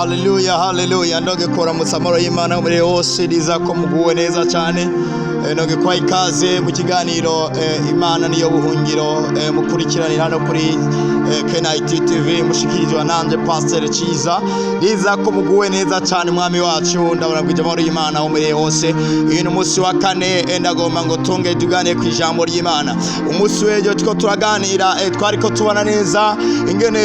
Haleluya, haleluya. Ndoge kuramutsa amahoro y'Imana muri hose, riza ko muguwe neza cyane. Ndoge kwa ikaze mu kiganiro Imana niyo buhungiro, mukurikiranira hano kuri KNIT TV, mushikirizwa nanje Pastor Ciza. Riza ko muguwe neza cyane, mwami wacu. Ndabona bwije amahoro y'Imana aho muri hose. Uyu ni umunsi wa kane, ndagomba ngo tunge tugane ku ijambo ry'Imana. Umunsi w'ejo two turaganira, twariko tubona neza ingene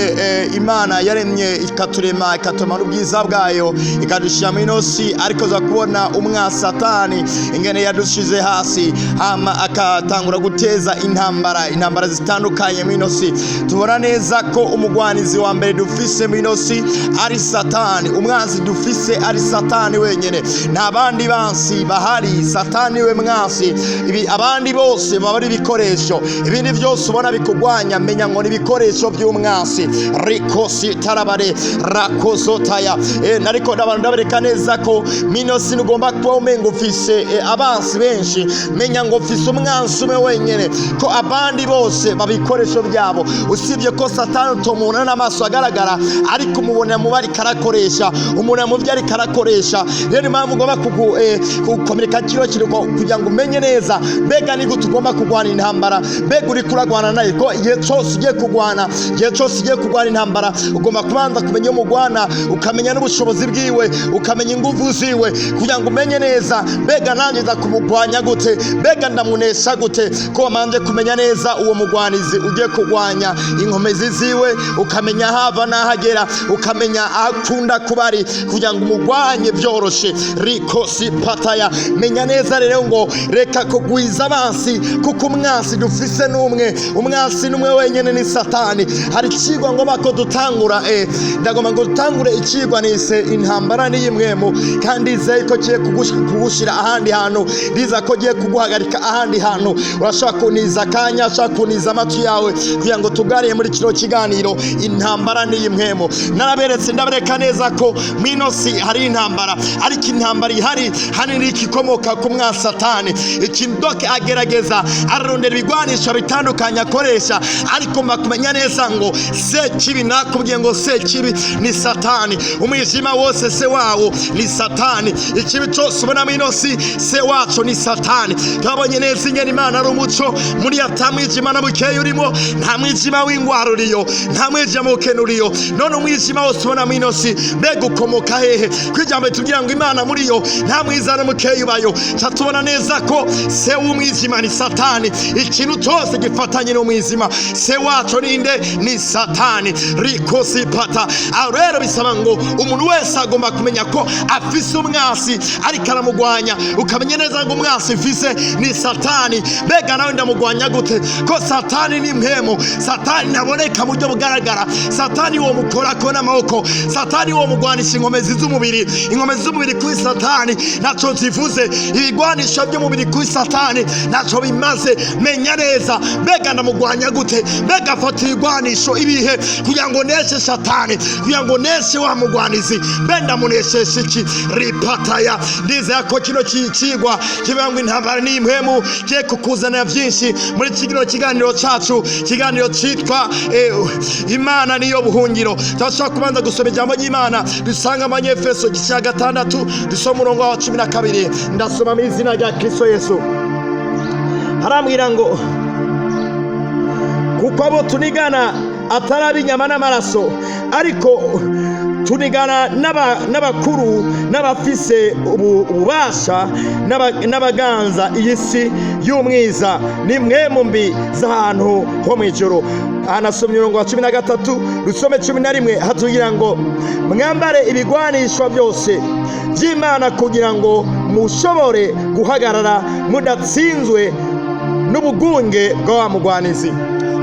Imana yaremye, ikaturema, ikaturema n'ubwiza bwayo, ikadushyira mu inosi, ariko za kubona umwasatani ingene yadushize hasi, hama akatangura guteza intambara, intambara zitandukanye mu inosi. Tubona neza ko umugwanizi wa mbere dufise mu inosi ari Satani. Umwanzi dufise ari Satani wenyene, nta bandi bansi bahari. Satani we mwansi. Ibi abandi bose baba ari ibikoresho. Ibindi byose ubona bikugwanya, menya ngo ni ibikoresho by'umwansi. Rikosi tarabare rakozotaya. Nariko ndabantu ndabereka neza ko minosi ntugomba kuba umenga ufise abansi benshi. Menya ngo ufise umwansi umwe wenyene, ko abandi bose baba ibikoresho byabo. Usibye ko Satani utomubona n'amaso agaragara, ariko umubona mu bariko arakoresha, umubona mu byo ariko arakoresha. Rero impamvu ugomba gukomereka kino kintu kugira ngo umenye neza mbega ni gute ugomba kurwana intambara, mbega uriko uragwana nayo. Ko igihe cyose ugiye kurwana, igihe cyose ugiye kurwana intambara, ugomba kubanza kumenya iyo mugwana, ukamenya n'ubushobozi bwiwe, ukamenya ingufu ziwe, kugira ngo umenye neza mbega nanjye nza kumugwanya gute, mbega ndamunesha gute. Ko wamanje kumenya neza uwo mugwanizi ugiye kurwanya, inkomezi ziwe, ukamenya hava n'ahagera, ukamenya aho akunda kuba ari, kugira ngo umugwanye byoroshe. Rikosi pataya. Menya neza rero ngo reka kugwiza abansi, kuko umwansi dufise n'umwe, umwansi n'umwe wenyene, ni Satani. Hari icigwa ngomba ko dutangura, ndagomba ngo dutangure icigwa nise "Intambara n'iyimwemu", kandi izeye ko kiye kugushira ahandi hantu, riza ko giye kuguhagarika ahandi hantu. Urashobora kuniza akanya, ushobora kuniza amatwi yawe kugira ngo tuganire muri kino kiganiro "Intambara n'iyimwemu". Naraberetse, ndabereka neza ko mwino si hari intambara, ariko intambara ihari hani ni ikikomoka ku mwasatani. Ikintu agerageza, ararondera ibigwanisho bitandukanye akoresha, ariko mbakumenya neza ngo se kibi, nakubwiye ngo se kibi ni Satani. Umwijima wose se wawo ni Satani. Ikibi cyose ubona mwino si, se waco ni Satani. Twabonye neza ingene Imana ari umuco, muri ata mwijima na bukeya urimo. Nta mwijima w'ingwara uriyo, nta mwijima w'ubukene uriyo. None umwijima wose ubona mwino si, mbega ukomoka hehe? Kwijambo tubwira ngo Imana muri yo nta mwiza na mukeya ubayo. Ca tubona neza ko se w'umwijima ni Satani. Ikintu cyose gifatanye n'umwijima, se waco ninde? Ni Satani. Rikosi pata. Aho rero bisaba ngo umuntu wese agomba kumenya ko afise umwasi ariko aramugwanya, ukamenya neza ngo umwasi mfise ni Satani. Mbega nawe ndamugwanya gute, ko Satani ni mpemu? Satani ntaboneka mu buryo bugaragara. Satani wo mukorako n'amaboko, Satani wo mugwanisha inkomezi z'umubiri. Inkomezi z'umubiri kuri Satani ntaco zivuze, ibigwanisho by'umubiri kuri Satani ntaco bimaze. Menya neza mbega ndamugwanya gute, mbega afata ibigwanisho ibihe kugira ngo neshe Satani, kugira ngo neshe wa mugwanizi, mbe ndamuneshesha iki? Ripataya. Ndizera ko kino cigwa kivuga ngo "Intambara ni impwemu" kigiye kukuzanira byinshi muri kino kiganiro cacu, kiganiro citwa "Imana niyo buhungiro". Turashobora kubanza gusoma ijambo ry'Imana dusanga Abanyefeso igice cya 6, dusoma umurongo wa 12. Ndasoma mu izina rya Kristo Yesu. Harambwira ngo: "Kuko abo tunigana atari ab'inyama n'amaraso, ariko tunigana n'abakuru n'abafise ububasha n'abaganza iyi si y'umwiza, ni mwe mbi z'ahantu ho mu ijuru." Aha nasomye umurongo wa 13, dusome 11. Hatubwira ngo: "Mwambare ibigwanishwa byose by'Imana kugira ngo mushobore guhagarara mudatsinzwe n'ubugunge bwa wa mugwanizi."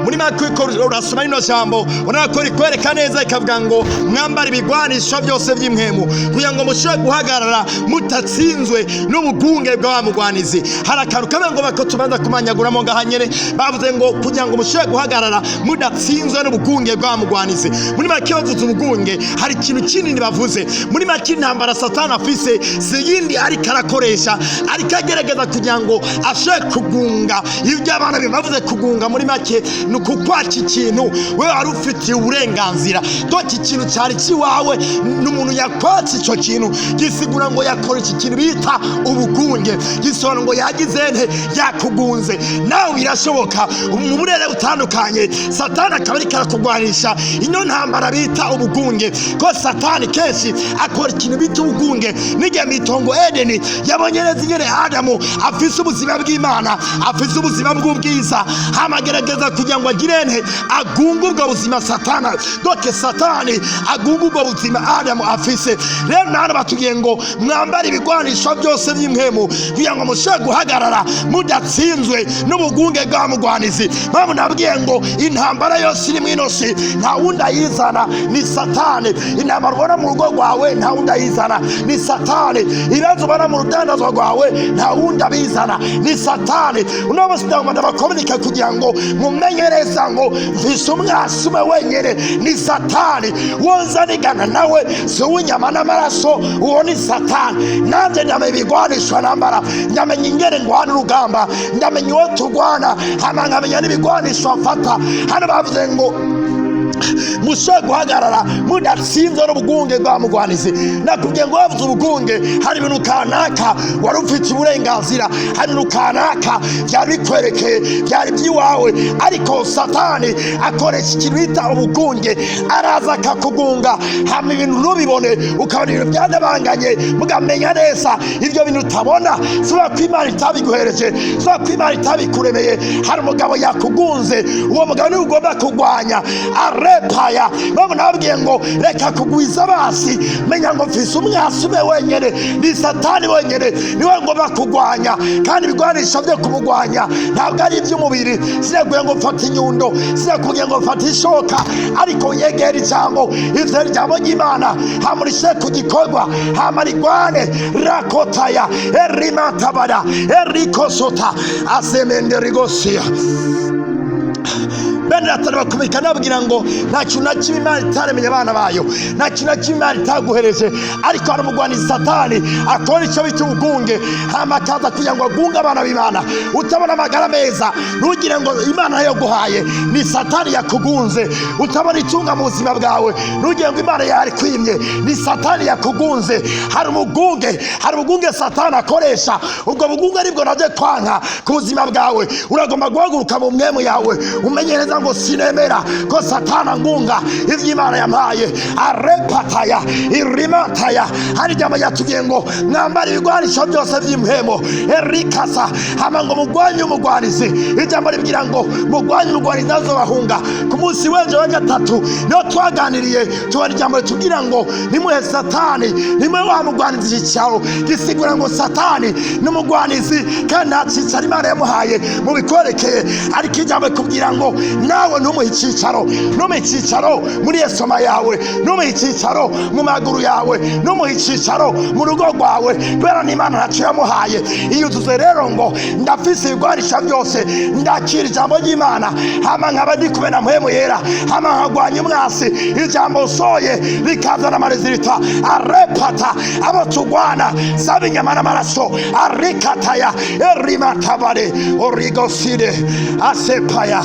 Muri make, uriko urasoma rino jambo, urabona ko rikwereka neza, ikavuga ngo mwambare ibigwanisho byose by'impwemu kugira ngo mushobore guhagarara mutatsinzwe n'ubugunge bwa wa mugwanizi. Hari akantu kamwe ngo bako tubanza kumanyaguramo ngaha nyene. Bavuze ngo kugira ngo mushobore guhagarara mudatsinzwe n'ubugunge bwa wa mugwanizi. Muri make, bavuze ubugunge, hari ikintu kinini bavuze. Muri make, intambara Satani afise si yindi ariko arakoresha, ariko agerageza kugira ngo ashobore kugunga ibyo abana be. Bavuze kugunga, muri make ni Ni ukukwaka ikintu wewe wari ufitiye uburenganzira. Donc ikintu cyari kiwawe, ni umuntu yakwatse icyo kintu, gisigura ngo yakora iki kintu bita ubugunge, gisobanura ngo yagize nte? Yakugunze. Nawe birashoboka mu burere butandukanye, Satani akaba ariko arakugwanisha ino ntambara bita ubugunge, ko Satani kenshi akora ikintu bita ubugunge. N'igihe mw'itongo Edeni yabonye neza ingene Adamu afise ubuzima bw'Imana, afise ubuzima bw'ubwiza, hama agerageza kugira ngo agire nte? Agunge ubwo buzima Satana. Donc Satani agunga ubwo buzima Adamu afise. Rero nahano batubwiye ngo mwambare ibigwanisho byose by'impwemu kugira ngo mushobore guhagarara mudatsinzwe n'ubugunge bwa mugwanizi. Mpamvu nabwiye ngo intambara yose iri mw'ino si, nta wundi ayizana, ni Satani. Intambara ubona mu rugo rwawe, nta wundi ayizana, ni Satani. Ibibazo ubona mu rudandazwa rwawe, nta wundi abizana, ni Satani. Uno munsi ndagomba ndabakominika kugira ngo mumenye neza ngo mfise umwasi umwe wenyene, ni Satani. Wonzanigana nawe si uw'inyama n'amaraso, uwo ni Satani. Nanjye ndamenya ibigwanisho nambara, ndamenya ingene ngwana urugamba, ndamenya uwo turwana, hama nkamenya n'ibigwanisho mfata. Hano bavuze ngo mushobore guhagarara mudatsinzwe n'ubugunge bwa mugwanizi. Nakubwiye ngo wavuze ubugunge, hari ibintu kanaka wari ufite uburenganzira, hari ibintu kanaka byari bikwerekeye, byari by'iwawe, ariko Satani akoresha ikintu bita ubugunge, araza akakugunga, hama ibintu ntubibone, ukabona ibintu byadabanganye. Mugamenya neza ibyo bintu utabona, siba ko Imana itabiguhereje, siba ko Imana itabikuremeye. Hari umugabo yakugunze, uwo mugabo niwe ugomba kurwanya. Arepaya mpamvu nababwiye ngo reka kugwiza abasi, menya ngo mfise umwasi umwe wenyene, ni Satani wenyene, niwe ngomba kurwanya. Kandi ibigwanisho byo kumugwanya ntabwo ari iby'umubiri. Sinakubwiye ngo mfate inyundo, sinakubwiye ngo mfate ishoka, ariko yegera ijambo, ivyo ijambo ry'Imana, hamurishe ku gikorwa, hama rigwane. Rakotaya erimatabara erikosota asemenderigosia. Bene atari bakomeka, nababwira ngo nta kintu na kimwe Imana itaremeye abana bayo, nta kintu na kimwe Imana itaguhereje, ariko hari umugwanizi Satani akora icyo bita ubugunge, hama akaza kugira ngo agunge abana b'Imana. Utabona amagara meza, ntugire ngo Imana yaguhaye, ni Satani yakugunze. Utabona itunga mu buzima bwawe, ntugire ngo Imana yarikwimye, ni Satani yakugunze. Hari umugunge, hari ubugunge Satani akoresha. Ubwo bugunge aribwo nabyo kwanka ku buzima bwawe. Uragomba guhaguruka mu mwemu yawe, umenye neza ngo sinemera ko Satani angunga ivyo Imana yampaye. Arepataya irimataya. Hari ijambo ryatubwiye ngo mwambare ibigwanisho byose vy'impwemo erikasa, hama ngo mugwanye umugwanizi. Ijambo ribwira ngo mugwanye umugwanizi, azobahunga. Ku munsi w'ejo wa gatatu niho twaganiriye, tubona ijambo ritubwira ngo nimuhe Satani, nimuhe wa mugwanizi icyicaro. Gisigura ngo Satani ni umugwanizi kandi nta cyicaro Imana yamuhaye mu bikwerekeye, ariko ijambo rikubwira ngo nawe ntumuhe icyicaro, ntumuhe icyicaro muri estomac yawe, ntumuhe icyicaro mu maguru yawe, ntumuhe icyicaro mu rugo rwawe, kubera n'Imana ntacyo yamuhaye. Iyo utuze rero ngo ndafise ibigwanisha byose, ndakira ijambo ry'Imana, hama nkaba ndi kumwe na Mpwemu Yera, hama nkagwanya umwasi, ijambo nsoye rikazana ama résultats. Arepata abo tugwana saba inyama n'amaraso. Arikataya erimatabare origosire asepaya.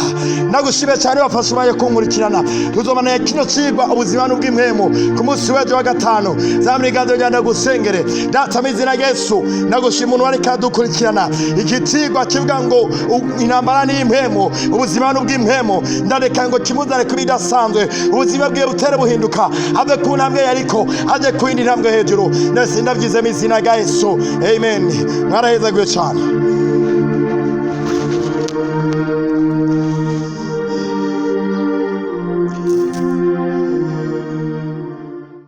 Ndagushimiye cyane wafashe umwanya kunkurikirana. Tuzobana kino cigwa ubuzima n'ubw'impwemu ku munsi w'ejo wa gatanu. Zamura ibiganza byawe, ndagusengere. Data, mu izina rya Yesu, ndagushima umuntu wariko aradukurikirana iki cigwa kivuga ngo intambara ni impwemu, ubuzima n'ubw'impwemu. Ndareka ngo kimuzane kuba idasanzwe, ubuzima bwiwe butere buhinduka, ave ku ntambwe yariko aje ku yindi ntambwe hejuru. Ndetse ndabyize mu izina rya Yesu, amen. Mwarahezaguye cyane.